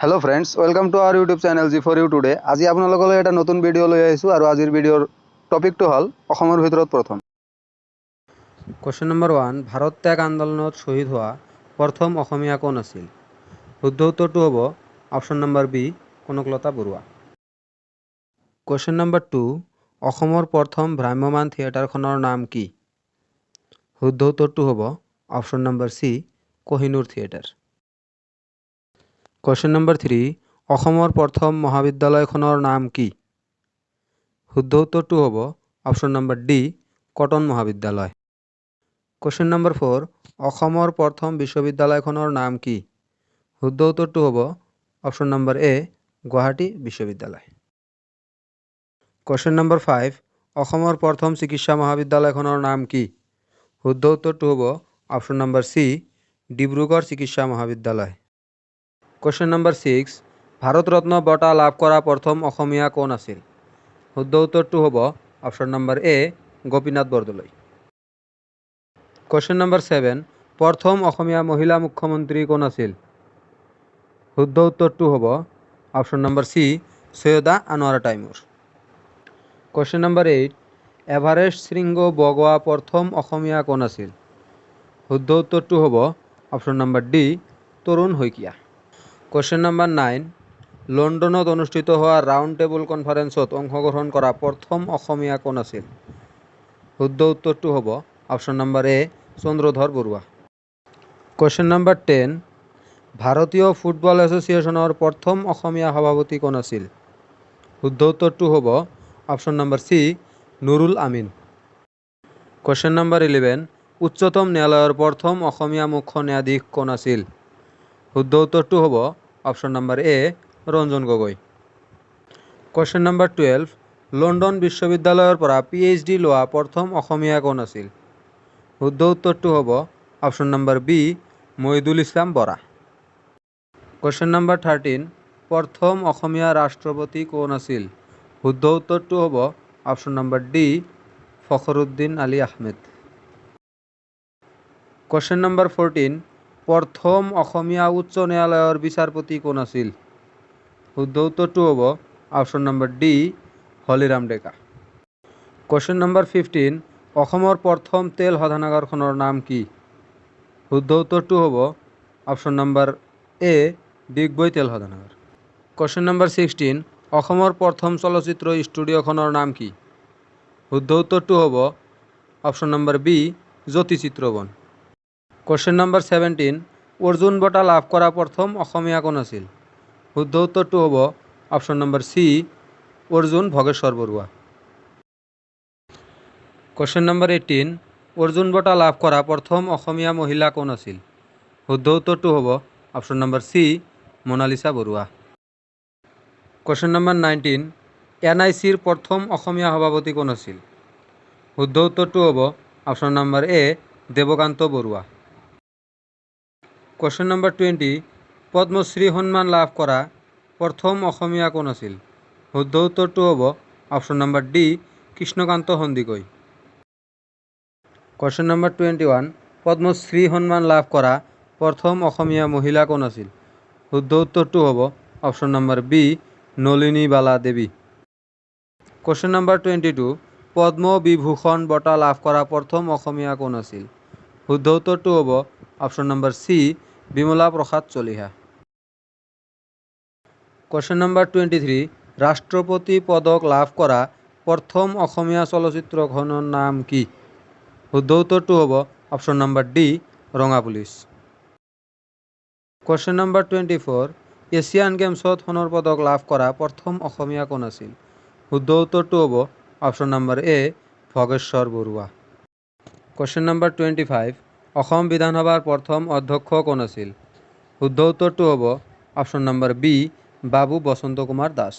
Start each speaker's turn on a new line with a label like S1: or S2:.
S1: Hello friends, welcome to our YouTube channel G for You Today. আজি আপোনালোকলৈ এটা নতুন ভিডিঅ' লৈ আহিছোঁ আৰু আজিৰ ভিডিঅ'ৰ টপিকটো হ'ল অসমৰ ভিতৰত প্ৰথম।
S2: কুৱেশ্যন নম্বৰ 1, ভাৰত ত্যাগ আন্দোলনত শ্বহীদ হোৱা প্ৰথম অসমীয়া কোন আছিল? শুদ্ধ উত্তৰটো হ'ব option number B, Kanaklata Barua. Question number 2, অসমৰ প্ৰথম ভ্ৰাম্যমাণ থিয়েটাৰখনৰ নাম কি? শুদ্ধ উত্তৰটো হ'ব option number C, Kohinoor theatre. Question number 3, অসমৰ প্ৰথম মহাবিদ্যালয়খনৰ নাম কি? শুদ্ধ উত্তৰটো হ'ব অপশ্যন নম্বৰ ডি, কটন মহাবিদ্যালয়। কুৱেশ্যন নম্বৰ 4, অসমৰ প্ৰথম বিশ্ববিদ্যালয়খনৰ নাম কি? শুদ্ধ উত্তৰটো হ'ব অপশ্যন নম্বৰ এ, গুৱাহাটী বিশ্ববিদ্যালয়। কুৱেশ্যন নম্বৰ 5, অসমৰ প্ৰথম চিকিৎসা মহাবিদ্যালয়খনৰ নাম কি? শুদ্ধ উত্তৰটো হ'ব অপশ্যন নম্বৰ চি, ডিব্ৰুগড় চিকিৎসা মহাবিদ্যালয়। কুৱেশ্যন নম্বৰ 6, ভাৰত ৰত্ন বঁটা লাভ কৰা প্ৰথম অসমীয়া কোন আছিল? শুদ্ধ উত্তৰটো হ'ব option number A, Gopinath Bordoloi. Question number 7, প্ৰথম অসমীয়া মহিলা মুখ্যমন্ত্ৰী কোন আছিল? শুদ্ধ উত্তৰটো হ'ব option number C, Syeda Anwara Taimur. Question number 8, Everest শৃংগ বগোৱা প্ৰথম অসমীয়া কোন আছিল? শুদ্ধ উত্তৰটো হ'ব option number D, Tarun Saikia. Question number 9, লণ্ডনত অনুষ্ঠিত হোৱা ৰাউণ্ড টেবুল কনফাৰেন্সত অংশগ্ৰহণ কৰা প্ৰথম অসমীয়া কোন আছিল? শুদ্ধ উত্তৰটো হ'ব option number A, Chandradhar Barua. Question number 10, ভাৰতীয় ফুটবল এছ'চিয়েশ্যনৰ প্ৰথম অসমীয়া সভাপতি কোন আছিল? শুদ্ধ উত্তৰটো হ'ব option number C, Nurul Amin. Question number 11, উচ্চতম ন্যায়ালয়ৰ প্ৰথম অসমীয়া মুখ্য ন্যায়াধীশ কোন আছিল? শুদ্ধ উত্তৰটো হ'ব option number A, Ranjan Gogoi. Question number 12, London বিশ্ববিদ্যালয়ৰ পৰা পিএইচডি লোৱা প্ৰথম অসমীয়া কোন আছিল? শুদ্ধ উত্তৰটো হ'ব option number B, Moidul Islam Bora. Question number 13, প্ৰথম অসমীয়া ৰাষ্ট্ৰপতি কোন আছিল? শুদ্ধ উত্তৰটো হ'ব option number D, Fakhruddin Ali Ahmed. Question number 14, প্ৰথম অসমীয়া উচ্চ ন্যায়ালয়ৰ বিচাৰপতি কোন আছিল? শুদ্ধ উত্তৰটো হ'ব option number D, Holiram Deka. Question number 15, অসমৰ প্ৰথম তেল শোধনাগাৰখনৰ নাম কি? শুদ্ধ উত্তৰটো হ'ব অপশ্যন নম্বৰ এ, ডিগবৈ তেল শোধনাগাৰ। কুৱেশ্যন নম্বৰ 16, অসমৰ প্ৰথম চলচ্চিত্ৰ ষ্টুডিঅ'খনৰ নাম কি? শুদ্ধ উত্তৰটো হ'ব option number B, Jyoti Chitraban. Question number 17, Arjun বঁটা লাভ কৰা প্ৰথম অসমীয়া কোন আছিল? শুদ্ধ উত্তৰটো হ'ব option number C, Arjun Bhogeswar Barua. Question number 18, Arjun বঁটা লাভ কৰা প্ৰথম অসমীয়া মহিলা কোন আছিল? শুদ্ধ উত্তৰটো হ'ব option number C, Monalisa Barua. Question number 19, NIচিৰ প্ৰথম অসমীয়া সভাপতি কোন আছিল? শুদ্ধ উত্তৰটো হ'ব option number A, Dev Kanta Barua. Question number 20, Padmashri সন্মান লাভ কৰা প্ৰথম অসমীয়া কোন আছিল? শুদ্ধ উত্তৰটো হ'ব option number D, Krishnakanta Sandikoi. Question number 21, Padmashri সন্মান লাভ কৰা প্ৰথম অসমীয়া মহিলা কোন আছিল? শুদ্ধ উত্তৰটো হ'ব option number B, Nalinibala Devi. Question number 22, Padma Vibhushan বঁটা লাভ কৰা প্ৰথম অসমীয়া কোন আছিল? শুদ্ধ উত্তৰটো হ'ব option number C, Bimala Prasad Chaliha. Question number 23, ৰাষ্ট্ৰপতি পদক লাভ কৰা প্ৰথম অসমীয়া চলচ্চিত্ৰখনৰ নাম কি? শুদ্ধ উত্তৰটো হ'ব অপশ্যন নম্বৰ ডি, ৰঙা পুলিচ। কুৱেশ্যন নম্বৰ 24, এছিয়ান গেমছত সোণৰ পদক লাভ কৰা প্ৰথম অসমীয়া কোন আছিল? শুদ্ধ উত্তৰটো হ'ব option number A, Bhogeswar Barua. Question number 25, Assam বিধানসভাৰ প্ৰথম অধ্যক্ষ কোন আছিল? শুদ্ধ উত্তৰটো হ'ব option number B, Babu Basanta Kumar Das.